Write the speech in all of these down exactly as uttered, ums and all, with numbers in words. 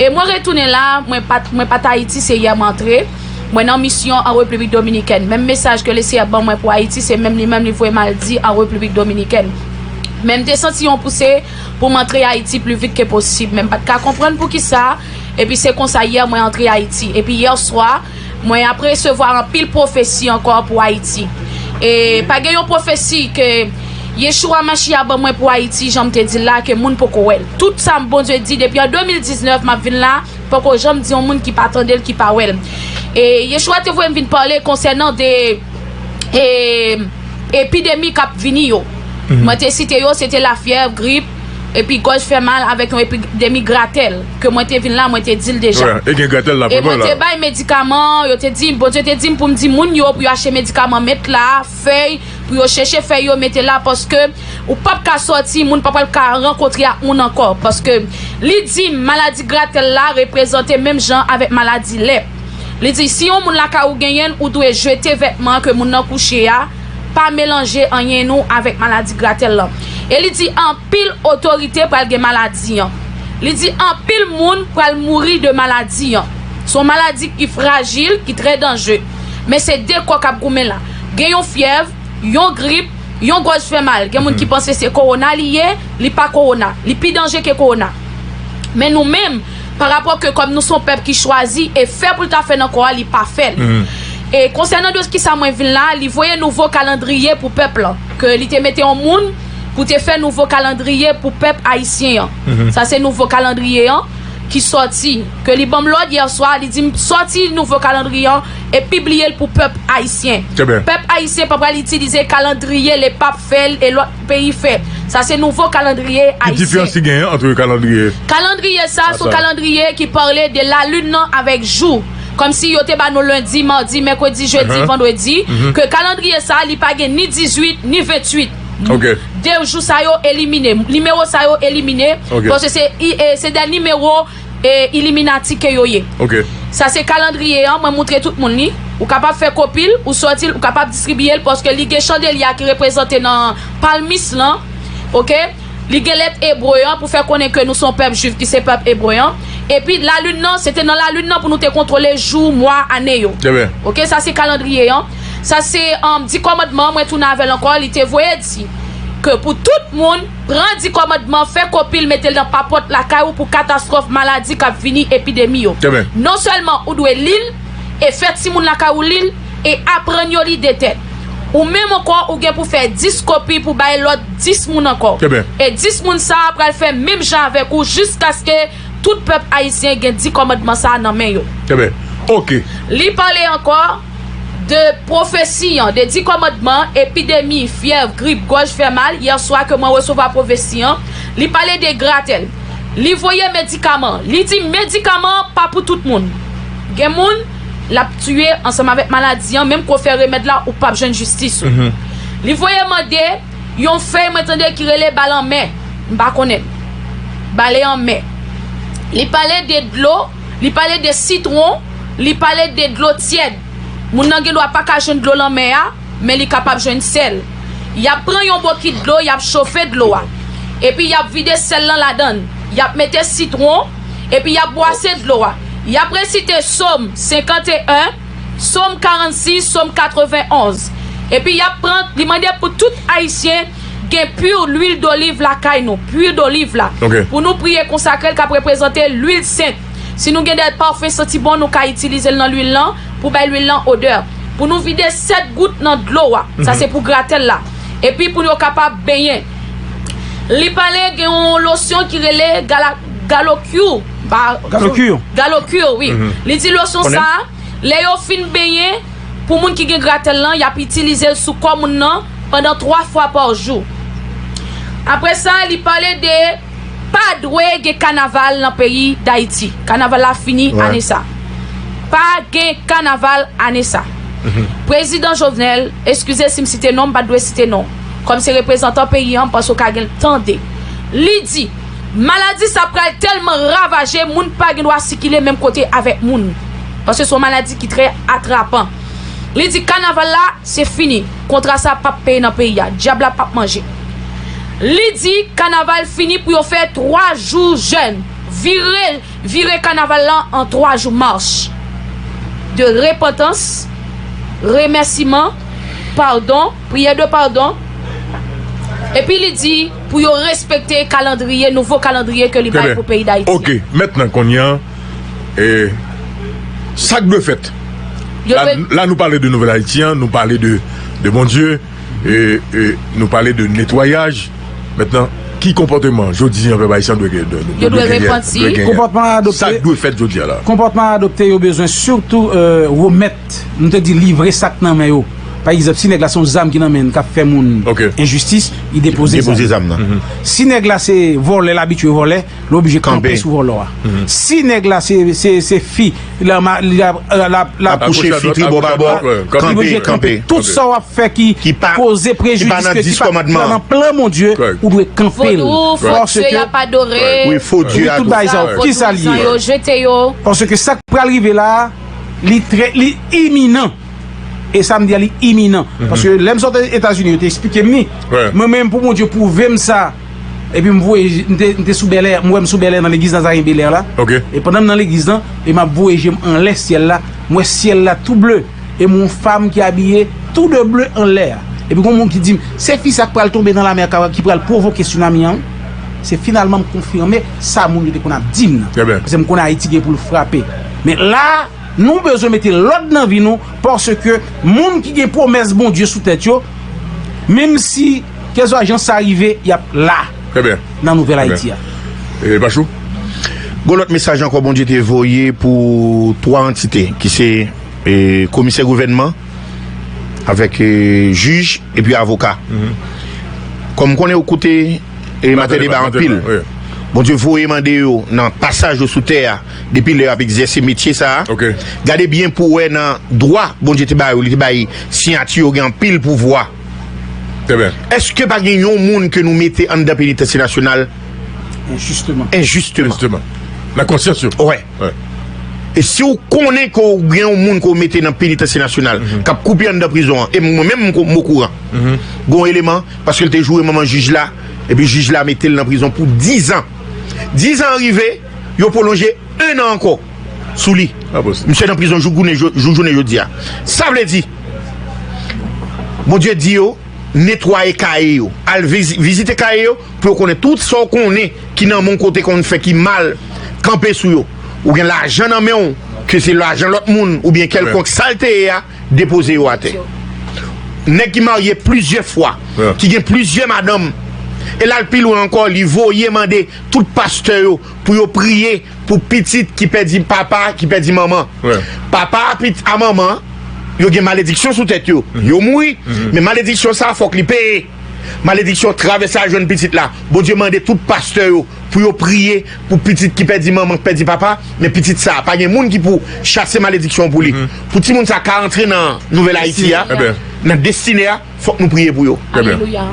E mwen retounen la, mwen pa t, mwen pa t Ayiti, se yè m antre. Mwen nan misyon an Repiblik Dominikèn. Menm mesaj ke Lesenyè ban mwen pou Ayiti, se menm li menm li voye m al di an Repiblik Dominikèn. Men m te santi yon pouse pou m antre Ayiti pli vit ke posib. Men m pa t ka konprann poukisa. Epi se konsa yè mwen antre Ayiti. Epi yè swa, mwen ap resevwa anpil pwofesi ankò pou Ayiti. E pa gen yon pwofesi ke Yeshua Mashiach ban mwen pou Ayiti, jan m te di l la, ke moun poko wè l. Tout sa Bondye di depi an de mil diznèf, m ap vin la, poko janm di yon moun ki pa tande l, ki pa wè l. E Yeshua te voye m vin pale konsènan de e, epidemi k ap vini yo. Mwen te site yo, se te lafyèv, grip, epi gòj fè mal avèk yon epidemi gratèl. Ke mwen te vin la, mwen te di l deja. Wè, e gen gratèl la, e mwen te bay medikaman, yo te di, Bondye te di m pou m di moun yo, pou yo achte medikaman, met la, fèy, pou yo chèche fèy yo, mete la, paske ou p ap ka sòti, moun pa pral ka rankontre ak moun ankò. Paske li di m, maladi gratèl la reprezante menm jan avèk maladi lèp. Li di, si yon moun lakay ou genyen l, ou dwe jete vètman ke moun nan kouche a, pa melanje anyen nou avèk maladi gratèl lan. E li di, anpil otorite pral gen maladi an. Li di, anpil moun pral mouri de maladi an. Se yon maladi ki frajil, ki trè danjre. Men se de kò k ap goumen la. Gen yon fyèv, yon grip, yon gòj fè mal. Gen moun ki panse se kowona li ye, li pa kowona. Li pi danje ke kowona. Men nou menm, pa rapò ke kòm nou se yon pèp ki chwazi e fè pou l ta fè nan kò a, li pa fè l. E konsènan de kisa mwen vin la, li voye nouvo kalandriye pou pèp lan. Ke li te mete yon moun pou te fè nouvo kalandriye pou pèp ayisyen an. Sa se nouvo kalandriye an ki sòti. Ke li ban m lòd yè swa, li di m sòti nouvo kalandriye an e pibliye l pou pèp ayisyen. Pèp ayisyen pa pral itilize kalandriye lepap fè l e lòt peyi fè. Sa se nouvo kalandriye ayisyen. Ki diferans ki genyen ant kalandriye? Kalandriye sa, se yon kalandriye ki pale de lalin nan avèk jou. Kòmsi yo te ba nou lendi, madi, mèkredi, jedi, vandredi. Ke kalandriye sa, li pa gen ni dizuit, ni venntuit. De jou sa yo elimine. Nimewo sa yo elimine. Paske se, e, se de nimewo e Iliminati ke yo ye. Sa se kalandriye an, mwen moutre tout moun li. Ou kapab fè kopi l, ou sòti l, ou kapab distribiye l, paske li gen chandelye a ki reprezante nan palmis lan. Oke? Li gen lèt ebre an pou fè konnen ke nou se yon pèp jwif ki se pèp ebre an. Epi lalin nan, se te nan lalin nan pou nou te kontwole jou, mwa, ane yo. Oke, sa se kalandriye an. Sa se, um, di kòmandman, mwen tounen avè l ankò, li te voye di ke pou tout moun, pran di kòmandman, fè kopi l, mete l nan papòt lakay ou pou katastwòf, maladi k ap vini, epidemi yo. Non sèlman ou dwe li l, e fè timoun lakay ou li l, e aprann yo li de tèt. Ou menm ankò, ou gen pou fè dis kopi pou bay lòt dis moun ankò. E dis moun sa a pral fè menm jan avèk ou jiskaske tout pèp ayisyen gen di kòmandman sa a nan men yo. Li pale ankò de pwofesi an, de di kòmandman, epidemi, fyèv, grip, gòj fè mal, yè swa ke mwen resevwa pwofesi an, li pale de gratèl. Li voye medikaman. Li di medikaman pa pou tout moun. Gen moun, l ap tiye ansanm avèk maladi an, menm ke w fè remèd la, ou p ap jwenn jistis ou. Li voye mande yon fèy mwen tande ki rele balanmè. M pa konnen. Bale anmè. Li pale de dlo, li pale de sitwon, li pale de dlo tyèd. Moun nan gen dwa pa ka jwenn dlo lanmè a, men li kapab jwenn sèl. Y ap pran yon bokit dlo, y ap chofe dlo a. Epi y ap vide sèl lan ladan l. Y ap mete sitwon, epi y ap bwase dlo a. Y ap resite Sòm senkanteyen, Sòm karannsis, Sòm katrevenonz. Epi y ap pran, li mande pou tout Ayisyen gen pur lwil doliv lakay nou, pur doliv la. Pou nou priye konsakre l k ap reprezante lwil sent. Si nou gen de pafen santi bon, nou ka itilize l nan lwil lan pou bay lwil lan odè. Pou nou vide sèt gout nan dlo a. Sa se pou gratèl la. Epi pou yo kapab benyen. Li pale gen yon losyon ki rele gala, galokyo. Galokyo. Galokyo, wi. Li di losyon sa a, lè yo fin benyen, pou moun ki gen gratèl lan, y ap itilize l sou kò moun nan pandan twa fwa pa jou. Apre sa, li pale de pa dwe gen kanaval nan peyi Dayiti. Kanaval la fini ane sa. Pa gen kanaval ane sa. Prezidan Jovenel, eskize si m site non, m pa t dwe site non. Kòm se reprezantan peyi an, m panse w ka gen l tande. Li di, maladi sa pral tèlman ravaje, moun pa gen dwa sikile menm kote avèk moun. Paske se yon maladi ki trè atrapan. Li di kanaval la, se fini. Kontra sa p ap peye nan peyi a. Dyab la p ap manje. Li di kanaval fini pou yo fè twa jou jèn. Vire vire kanaval lan an twa jou, mach de repantans, remèsiman, padon, priyè de padon. Epi li di pou yo respekte kalandriye, nouvo kalandriye ke li bay pou peyi Dayiti. Ok, mentnan kounye a, e, sa k dwe fèt? La, la nou pale de Nouvèl Ayiti an, nou pale de, de Bondye, e, e, nou pale de netwayaj. Mentnan, ki konpòteman jodi an pèp ayisyen dwe gen? Yo dwe repanti. Konpòtman adopte. Sa k dwe fèt jodi a la? Konpòtman adopte yo bezwen sitou, e, remèt, nou te di livre sa k nan men yo. Pa egzanp, si nèg la se yon zam ki nan men l, k ap fè moun enjistis, li depoze zam. Si nèg la se vòlè, l abitye vòlè, li oblije kanpe sou vòlò a. Si nèg la se, se, se fi, l ap, l ap, l ap, l ap kouche fi tribò pa bò, kanpe, kanpe. Tout sa w ap fè ki poze prejidis, ki pa nan plan Bondye, ou dwe kanpe l. Paske wi, fo dye a tou. Tout bagay sa yo, ki sa l ye? Paske sa k pral rive la, li trè, li iminan. E sa m di a, li iminan. Paske lè m sot Etazini, yo te eksplike m li. Mwen menm, pou Bondye pwouve m sa, epi m voye, m te, m te sou Bèlè, m wè m sou Bèlè nan legliz Nazaren Bèlè la. E pandan m nan legliz lan, e m ap voye je m anlè syèl la, m wè syèl la tou ble. E m wè yon fanm ki abiye tou de ble anlè a. Epi gon moun ki di m, se fi sa k pral tonbe nan lamè a, ki pral pwovoke tsunami an. Se finalman m konfime sa moun yo te konn ap di m nan. Paske m konnen Ayiti gen pou l frape. Men la, nou bezwen mete lòd nan vi nou, paske moun ki gen pwomès Bondye sou tèt yo, menm si, kèlswa jan sa rive, y ap la nan Nouvèl Ayiti a. E, Pachou? Gon lòt mesaj ankò Bondye te voye pou twa antite, ki se, e, komisè gouvènman, avèk, e, jij, epi avoka. Kòm m konnen ou koute, e, Maten Deba anpil. Bondye voye mande yo nan pasaj yo sou tè a, depi lè y ap egzèse metye sa a. Gade byen pou w wè nan dwa Bondye te ba yo, li te bay siyati yo gen anpil pouvwa. Èske pa gen yon moun ke nou mete anndan penitansye nasyonal enjisteman? Enjisteman. Nan konsyans yo. Wè. E si w konnen ke w gen yon moun ke w mete nan penitansye nasyonal, k ap koupe anndan prizon an, e mwen menm m ko-, m okouran. Gon eleman, paske l te joure manman jij la, epi jij la mete l nan prizon pou dizan. Dizan an rive, yo pwolonje en an ankò sou li. Misye nan prizon jouk jounen jo-, jouk jounen jodi a. Sa vle di, Bondye di yo, netwaye kaye yo. Al vizi-, vizite kaye yo pou yo konnen tout sa w konnen ki nan men w kote konn fè ki mal, kanpe sou yo. Ou gen lajan nan men w, ke se lajan lòt moun oubyen kèlkonk sa l te ye a, depoze yo atè. Nèg ki marye plizyè fwa, ki gen plizyè madanm, e l al pi lwen ankò, li voye mande tout pastè yo pou yo priye pou pitit ki pèdi papa, ki pèdi manman. Papa a pit-, a manman, yo gen malediksyon sou tèt yo. Yo mouri, men malediksyon sa a fòk li peye. Malediksyon travèse al jwenn pitit la. Bondye mande tout pastè yo pou yo priye pou pitit ki pèdi manman, ki pèdi papa, men pitit sa a, pa gen moun ki pou chase malediksyon pou li. Pou timoun sa a ka antre nan Nouvèl Ayiti a, nan destine a, fòk nou priye pou yo. Alelouya.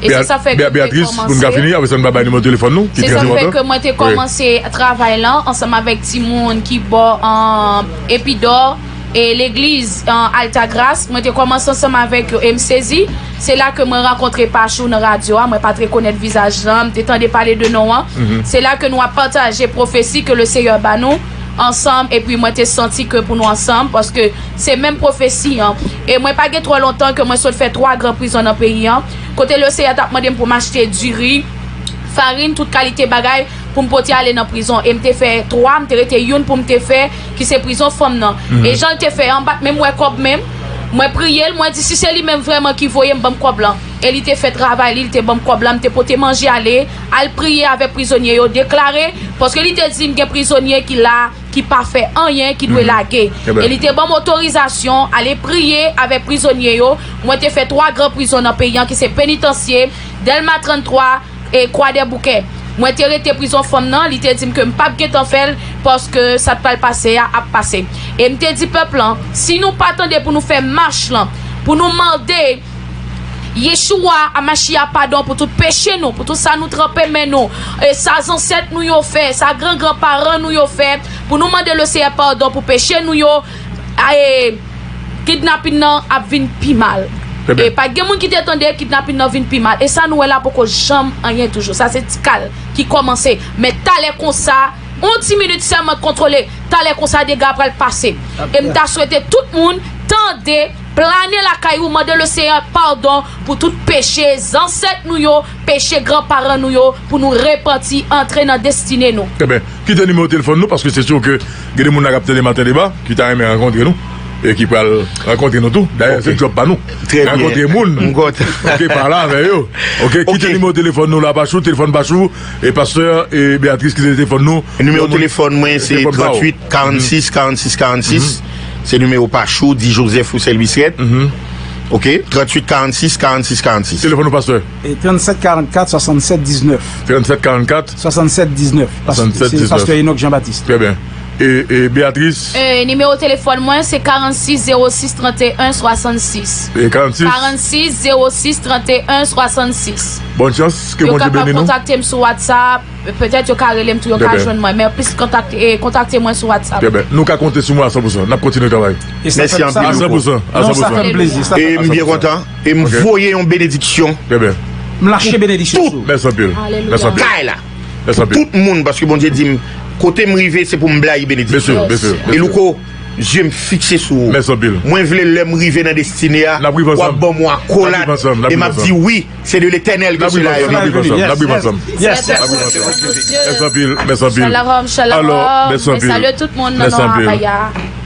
E se sa fè ke m te kòmanse. Pou n ka fini, apre sa n va bay nimewo telefòn nou, ki trè enpòtan. Se sa fè ke mwen te kòmanse travay lan ansanm avèk timoun ki bò, um, Epidò e legliz, um, Alta Gras. Mwen te kòmanse ansanm avèk yo e m sezi. Se la ke mwen rankontre Pachou nan radyo a. Mwen pa t rekonèt vizaj lan, m te tande pale de non an. Se la ke nou ap pataje pwofesi ke le Seyè ba nou ansanm, epi mwen te santi ke pou nou ansanm, paske se menm pwofesi an. E mwen pa gen twò lontan ke mwen sot fè twa gran prizon nan peyi an, kote le Seyè t ap mande m pou m achte diri, farin, tout kalite bagay pou m pote ale nan prizon. E m te fè twa, m te rete youn pou m te fè, ki se prizon fanm nan. E jan l te fè an, m pa t menm wè kòb menm. Mwen priye l, mwen di, si se li menm vrèman ki voye m, ban m kòb lan. E li te fè travay li, li te ban m kòb la, m te pote manje ale, al priye avèk prizonye yo, deklare, paske li te di m gen prizonye ki la, ki pa fè anyen, ki dwe lage. E li te ban m otorizasyon ale priye avèk prizonye yo. Mwen te fè twa gran prizon nan peyi an, ki se Penitansye, Dèlma tranntwa, e Kwadèboukè. Mwen te rete prizon fanm nan, li te di m ke m p ap gentan fè l, paske sa t pral pase a ap pase. E m te di pèp lan, si nou pa tande pou nou fè mach lan, pou nou mande Yeshua Amashia padon pou tout peche nou, pou tout sa nou tranpe men nou, e sa zansèt nou yo fè, sa gran gran paran nou yo fè, pou nou mande le Seyè padon pou peche nou yo, a, e, kidnapin nan ap vin pi mal. E pa gen moun ki te tande kidnapin nan vin pi mal. E sa nou wè la poko janm anyen toujou. Sa se ti kal ki kòmanse. Men talè konsa, yon ti minit sèlman kontwole, talè konsa dega pral pase. E m ta swete tout moun tande, plane lakay ou, mande Lesenyè padon pou tout peche zansèt nou yo, peche granparan nou yo, pou nou repanti, antre nan destine nou. Trè byen. Kite nimewo telefòn nou, paske se si ke gen de moun la k ap tande Maten Deba, ki ta renmen rankontre nou, e ki pral rankontre nou tou. Dayè, se djòb pa nou. Trè byen. Rankontre moun. M kontan. Oke, pale avè yo. Oke, kite nimewo telefòn nou la, Pachou, telefòn Pachou, e pastè, e Beatrice, kite telefòn nou. Nimewo telefòn mwen, se tranntuit karannsis karannsis karannsis. Se nimewo Pachou, di Joseph Roussel Bisret. Oke, tranntuit karannsis karannsis karannsis. Telefòn nou, pastè. E trannsèt karannkat swasannsèt diznèf. Trannsèt karannkat. Swasannsèt diznèf. Pas-, swasannsèt diznèf. Se pastè Enoch Jean-Baptiste. Trè byen. E, e Beatrice? E, nimewo telefòn mwen, se karannsis zewo sis tranteyen swasannsis. E karannsis? Karannsis zewo sis tranteyen swasannsis. Bòn chans, ke Bondye beni nou. Yo kapab kontakte m sou WhatsApp. Petèt yo ka rele m tou, yo ka jwenn mwen. Men plis kontakte, e, kontakte mwen sou WhatsApp. Trè byen. Nou ka konte sou mwen a san pou san. N ap kontinye travay. Mèsi anpil, Louko. A san pou san, a san pou san. Non, sa fè m plezi, sa fè m plezi. E m byen kontan. E m voye yon benediksyon. Trè byen. M lache benediksyon sou ou. Mèsi anpil. Alelouya. Mèsi anpil. Kay la. Mèsi anpil. Tout moun, paske Bondye di m, kote m rive, se pou m blayi benediksyon. Byen si, byen si, byen si. E Louko, zye m fikse sou ou. Mèsi anpil. Mwen vle lè m rive nan destine a, w ap ban m yon akolad, e m ap di wi, se de Letènèl ke sela yo vini. N ap viv ansanm, n ap viv ansanm. Mèsi anpil, mèsi anpil. Shalom, shalom. Alò, mèsi anpil. Mèsi anpil.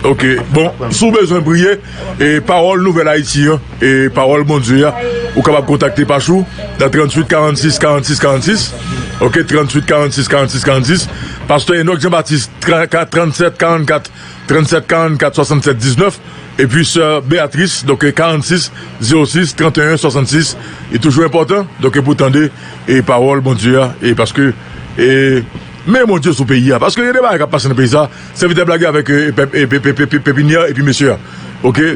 Oke, bon, si w bezwen priye, e pawòl Nouvèl Ayiti an, e pawòl Bondye a, ou kapab kontakte Pachou nan tranntuit karannsis karannsis karannsis. Oke, tranntuit karannsis karannsis karannsis. Pastè Enoch Jean-Baptiste, tra-, ka-, trannsèt karannkat, trannsèt karannkat swasannsèt diznèf. Epi sè Beatrice, donk, karannsis zewo sis tranteyen swasannsis. Li toujou enpòtan, donk, pou tande, e pawòl Bondye a, e paske, e, men Bondye sou peyi a. Paske gen de bagay k ap pase nan peyi sa, sèvitè blage avèk, e, pèp, e, pe-, pe-, pe-, pe-, pepinyè epi mesye a. Oke?